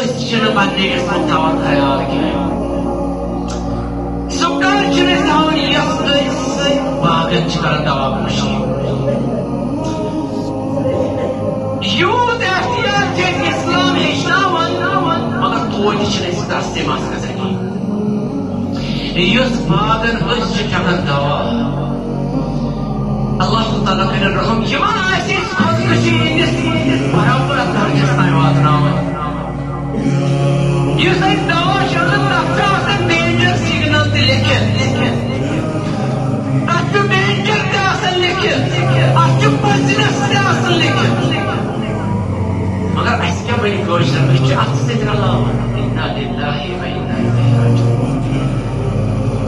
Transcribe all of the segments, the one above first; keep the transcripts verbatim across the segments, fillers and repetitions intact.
أسۍ چھِنہٕ پننہِ جسمُک تھاوان خیال کینٛہہ۔ سُہ کر چھِنہٕ أسۍ تھاوان یۄس أسۍ باغن چھِ کران دوا پوشی۔ یوٗت احتیاط چھِ أسۍ اسلام ہیٚچھناوان، مگر توتہِ چھِنہٕ أسۍ تس تہِ مس گژھان کینٛہہ۔ یُس باغن أسۍ چھِ کران دوا، اللہ تعالیٰ کٔرِن رحم، یِمن آسہِ أسۍ خۄدکٔشی ہٕنٛدِس برابر درجس تام واتناوان۔ یُس اَسہِ دوا چھُ اَنان، تَتھ چھُ آسان danger signal تہِ لیکھِتھ۔ تَتھ چھُ danger تہِ آسان لیکھِتھ۔ اَتھ چھُ poisonous تہِ آسان لیکھِتھ۔ مگر اَسہِ کیٛاہ بَنہِ کٲشرٮ۪ن؟ أسۍ چھِ اَتھٕ سۭتۍ رَلاوان۔ اِنَّا لِلَّهِ وَإِنَّا إِلَيْهِ راجِعُونَ۔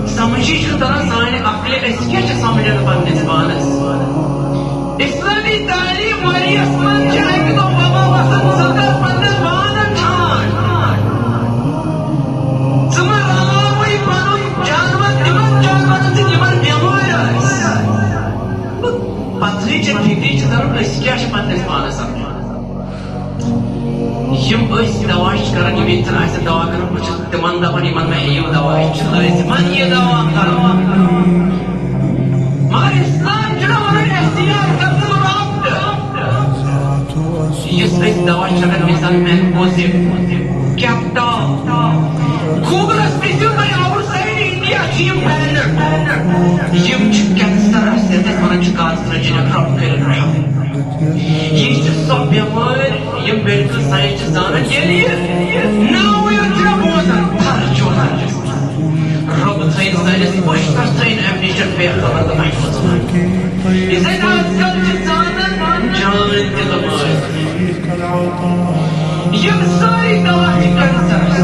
سَمجھی چھُ تَران سانہِ عقلہِ، أسۍ کیٛاہ چھِ سَمجھان پنٛنِس پانَس؟ اسلامی تعلیم ؤریس منٛز چھِ اَکہِ دۄہ وبا وَسان، ژٕ کر پننٮ۪ن پانن چھان۔ ژٕ مہ رلاوٕے پنُن جانور تِمن جانورن سۭتۍ یِمن بٮ۪مٲرۍ آسہِ۔ پتہٕ چھِ فِکرِ چھِ تران، أسۍ کیٛاہ چھِ پننِس پانس سمجھان؟ یِم أسۍ دوا چھِ کران، یِم ییٚتٮ۪ن آسن دوا کران، بہٕ چھُس تِمن دپان، یِمن مہ ہیٚیِو دوا، اَسہِ چھُ لٲزِمن یہِ دوا کرُن۔ مگر اسلام چھُنہٕ ونان احتیاط کر، ژٕ رُک۔ یُس أسۍ دوا چھِ کران، مثال مینکوزیب، کیپٹا، گوگلس پرٛژھِو تُہۍ، آوُٹ سایڈ انڈیا چھِ یِم بینڈ۔ یِم چھِ کینسرس، یتھ أسۍ ونان چھِ carcinogenic، رب کٔرِن رحم۔ یہِ چھِ سۄ بٮ۪مٲرۍ، یِم میڈیکل ساینس چھِ زانان، ییٚلہِ یہِ ناوٕے یوت چھُنہ بوزان، تھر چھُ وَنان۔ رۄب تھٲیِن سٲنِس پٔشتَس تھٲیِن اَمہِ نِش بے خبر تہٕ محفوظ۔ یہِ زَن آز کل چھِ زانان جان تہِ تہٕ مٲرۍ۔ یِم سٲری دوا چھِ کینسرس۔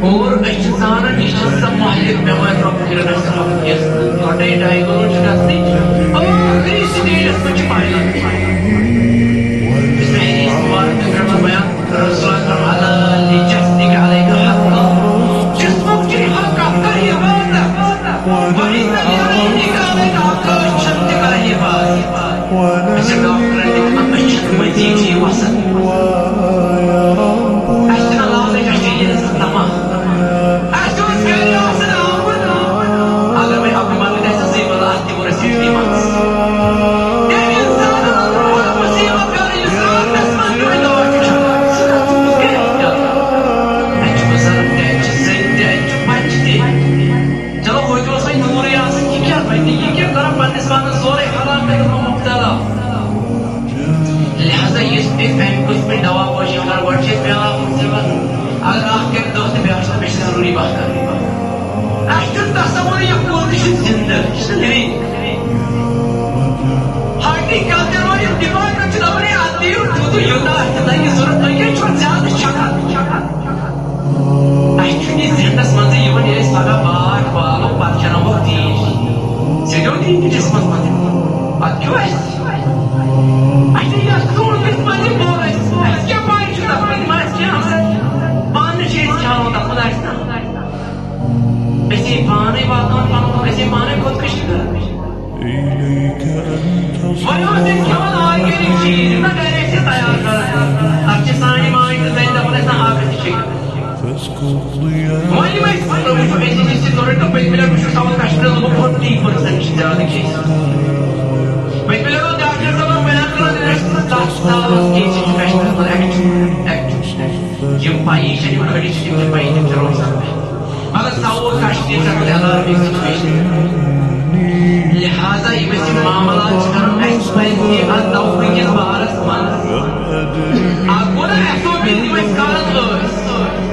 اور أسۍ چھِ زانان، یہِ چھِ سۄ مہلِک بٮ۪مٲرۍ، رۄب کٔرِن اَسہِ رحم، یۄس گۄڈَے ڈایگنوز چھِ گژھنٕچ، ٲخری سٹیجَس منٛز چھِ پَے لَگان۔ بسم اللہ الرحمن الرحیم۔ رسول اکرم علی جسدک علیک حق۔ جسمک چھ حق، اتھ کر عبادت۔ وإن لعینک علیک حق، أچھن تہِ کر عبادت۔ أسۍ چھِ ڈاکٹرن تہِ دپان، أچھن مٔنٛزی چھِ یہِ وسان۔ اَسہِ چھِنہٕ لالٕچ، اَسہِ چھِ یہِ تمام۔ اَسہِ اوس گرِ آسان آمُت، اگر وۄنۍ اکھ بٮ۪مار وۄنۍ آسہِ زٕے بلہٕ، اتھ تہِ ووٚن اَسہِ یِتھُے منٛز۔ تٔمۍ اِنسانَن اوٚن بوٚڑ مُصیٖبت گَرٕ، یُس راتَس منٛز نیوٗ دوا چھُ کھٮ۪وان۔ سُہ راتَس منٛز کیٛاہ کَرِ؟ اَتہِ چھُ بُزرگ تہِ، اَتہِ چھِ زٔنۍ تہِ، اَتہِ چھُ بَچہِ تہِ۔ چلو، ہوٚتہِ اوس وۄنۍ نوٗرٕے آسان، یہِ کیٛاہ بَنہِ؟ یہِ کیٛاہ کَران پنٛنِس پانَس سورُے حرام تَتہِ منٛز مُبتلا؟ لہذا یُس تہِ اَمہِ قٕسمٕچ دوا پٲشی کَران، گۄڈٕ چھِ أسۍ بیٛاکھ مُصیٖبت، اگر اَکھ کَرِ دَہ تہٕ بیٛاکھ چھِ دَپان، مےٚ چھِ ضروٗری باہ کَرٕنۍ۔ اَسہِ چھُنہٕ تصور، یہِ کُل تہِ چھُ زِندٕ، یہِ چھُنہٕ living۔ Horticulture وٲلۍ یِم department چھِ دَپان، ہے، اَتھ دِیِو تیوٗتٕے یوٗتاہ اَسہِ لَگہِ ضوٚرَتھ، تُہۍ کیٛازِ چھِو زیادٕ چھَکان؟ اَسہِ چھُنہٕ یہِ ذہنَس منٛزٕے یِوان، ییٚلہِ أسۍ پَگاہ باغ والو، پَتہٕ چَناوو تیٖر۔ ژےٚ دیُت یہِ تہِ جِسمَس منٛز، پَتہٕ کیٛاہ آسہِ؟ اَسہِ یَتھ ژوٗنٛٹھِس منٛز یہِ بوٚر اَسہِ، اَسہِ کیٛاہ پَے چھُ تَتھ منٛز؟ ما آسہِ کینٛہہ آسان؟ پانہٕ چھِ أسۍ کھٮ۪وان تَتھ منٛز آسہِ نا؟ أسۍ ہے پانَے واتان پَنُن، أسۍ ہے پانَے خودکشی کران۔ وۄنۍ اوس أسۍ کھٮ۪وان organic چیٖز، یِم نہ گرِ ٲسۍ أسۍ تیار کران۔ اَتھ چھِ سانہِ ماجہِ تہٕ زَنہِ دَپان، اَسہِ نہ ہاکَس تہِ چھِ۔ وۄنۍ یِم أسۍ پَتہٕ وٕچھو، أسۍ چھِ ژٕ رٔٹِو پٔتمہِ لَٹہِ وٕچھو ساوُتھ کشمیٖرَس منٛز forty percent چھِ زیادٕ cases۔ پٔتمہِ لَٹہِ اوس ڈاکٹر صٲبَن بیان کوٚرمُت، أسۍ چھِ ستھ ساس cases چھِ کشمیٖرَس منٛز active، active۔ یِم پَیی چھِ، یِم کھڑی چھِ، تِم چھِ پَیی، تِم چھِ روزان۔ مگر ساوُتھ کشمیر چھِ اَتھ alarming situation۔ لہذا یِم أسۍ یِم معاملات چھِ کران، اَسہِ پَزِ اَتھ دَوہٕکِس بارَس منٛز اَکھ گوٚو نا S O P یِم أسۍ کران ٲسۍ۔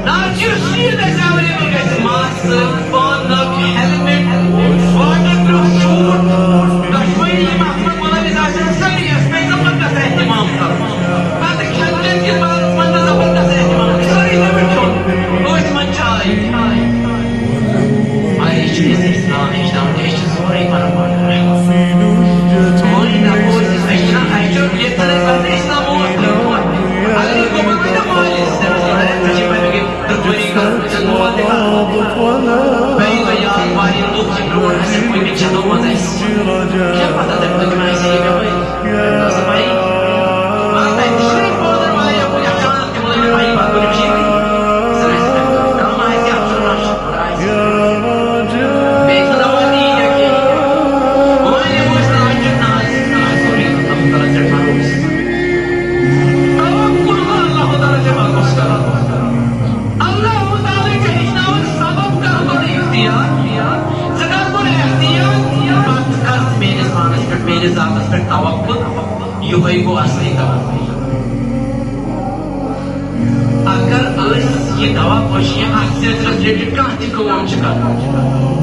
نہ چھُ شیٖن اَسہِ available گژھِ، mask سۭتۍ، پانہٕ، helmet، waterproof suit، دۄشوٕنی یِم اَتھ منٛز مُلوِث آسن سٲری، اَسہِ پَزِ زبردست اہتمام کرُن۔ پتہٕ کھٮ۪ن چٮ۪ن کِس بارس منٛز تہِ زبردست اہتمام۔ سورُے limit چھُ۔ ٲسۍ وۄنۍ چاے۔ مگر یہِ چھُ اَسہِ اِسلام ہیٚچھناوان، تُہۍ گوٚو اصلی دوا۔ اگر أسۍ یہِ دوا پٲشی اَتھ سلسلس رٔٹِتھ کانٛہہ تہِ کٲم چھِ کران،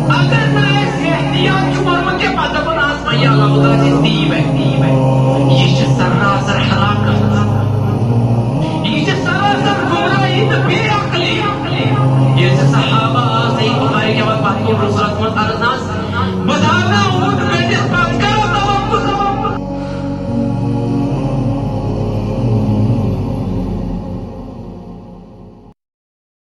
اگر نہٕ اَسہِ احتیاط چھُ کوٚرمُت کینٛہہ، پتہٕ دَپان آز وۄنۍ یہِ علاوٕ دار یہِ دی وۄنۍ، دی وۄنۍ۔ یہِ چھِ سراسر ہلاکت۔